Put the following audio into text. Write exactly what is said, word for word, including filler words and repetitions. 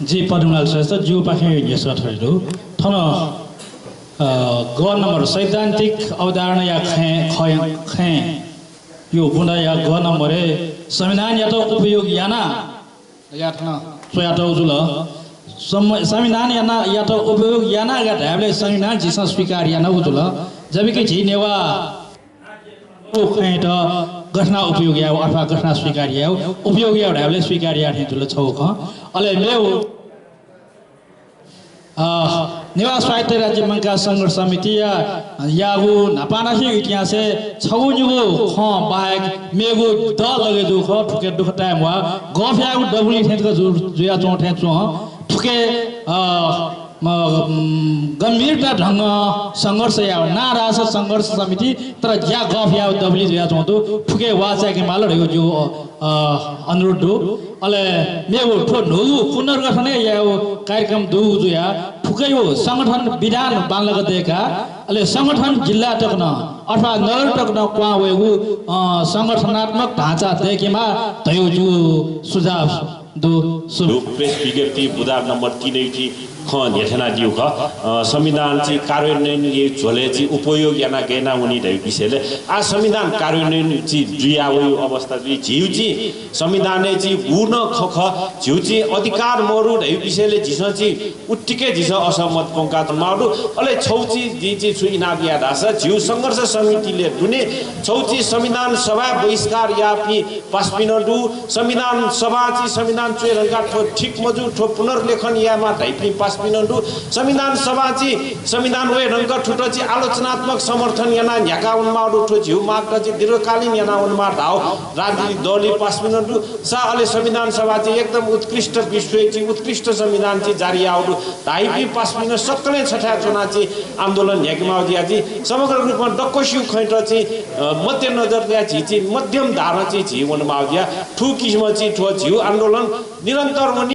जि पद्मलाल श्रेष्ठ, जिगु पाखें न्ह्यसः थथे दु। थन, अ, ग नम्बर सैद्धान्तिक अवधारणाया खँय्, खँय्, खँय् यो बुँदाया ग नम्बरय् संविधानयात उपयोग याना धकाः थन च्वयातःगु जुल। सम-, संविधान याना, यात उपयोग याना धकाः धायेबलय् संविधान झीसं स्वीकार यानागु जुल। जबकि झी नेवाः खँयात गथे याना उपयोग यायेगु अथवा गथे याना स्वीकार यायेगु, उपयोग यायेगु धायेबलय् स्वीकार याये थें जुल छगू खँ। अले मेगु, अ, नेवाः स्वायत्त राज्य मंकाः संघर्ष समितिया, यागु न्हापांनिसें इतिहासय् छगू निगू खँ बाहेक मेगु द लगे जूगु खः। थुके दुःख ताये म्वाः। गफयागु दबुलिइ थें तक जु-, जुयाच्वं थें च्वं। थुके, अ, म, उम्, गम्भीरता ढंगं संघर्ष यायेगु, नां धाःसा संघर्ष समिति, तर ज्या गफयागु दबुलिइ जुयाच्वं दु। थुके वाः चाय्‌के माल धयागु जिगु, अ, अनुरोध दु। अले मेगु थ्व न्हूगु पुनर्गठनय् यायेगु कार्यक्रम दुगु जुयाः थुकियागु संगठन विधान बांलाक दय्‌काः अले संगठन जिल्ला तक नं अथवा नगर तक नं क्वहां वयेगु, अ, संगठनात्मक ढाँचा दय्‌केमाः धयागु जिगु सुझाव दु। सु- दु। प्रेस विज्ञप्ति बुँदा नम्बर तीनय् खँ न्ह्यथनादीगु खः। अ, संविधान चाहिँ कार्यान्वयन याइगु झ्वलय् चाहिँ उपयोग याना गय् याना वनी धइगु विषयलय् आः संविधान कार्यान्वयन चाहिँ जुया वइगु अवस्था जुइ। झीगु चाहिँ संविधानय् चाहिँ गुगु नं खँ खः, झीगु चाहिँ अधिकार मरु धइगु विषयलय् झीसं चाहिँ उत्तिकै झीसं असहमत कंका च्वनागु दु। अले छगू चाहिँ जिं चाहिँ छु इनाप याये धाःसा झीगु संघर्ष समितिलय् दुने छगू चाहिँ संविधान सभा बहिष्कार याःपिं पासापिं नं दु। संविधान सभा चाहिँ संविधान च्वये धुंकाः थ्व ठीक मजू, थ्व पुनर्लेखन यायेमाः धाइपिं पासापिं नं दु। संविधान सभा चाहिँ संविधान वये धुंकाः थुत चाहिँ आलोचनात्मक समर्थन यानाः न्ह्याका वनेमाः दु, थ्व झीगु मागत चाहिँ दीर्घकालीन याना वनेमाः धाःगु राजनीतिक दलया पासापिं नं दु। सा अले संविधान सभा चाहिँ एकदम उत्कृष्ट विश्वय् चाहिँ उत्कृष्ट संविधान चाहिँ जारी याःगु दु धाइपिं पासापिं नं सकलें छथाय् च्वनाः चाहिँ आन्दोलन न्ह्याकेमाः जुयाः चाहिँ समग्र रूपमा दक्वसिगु खँयात चाहिँ, अ, मध्यनजर तयाः झी चाहिँ मध्यम धारं चाहिँ झी वनेमाः जुयाः थुकिसिमं चाहिँ थ्व झीगु आन्दोलन निरन्तर वनी।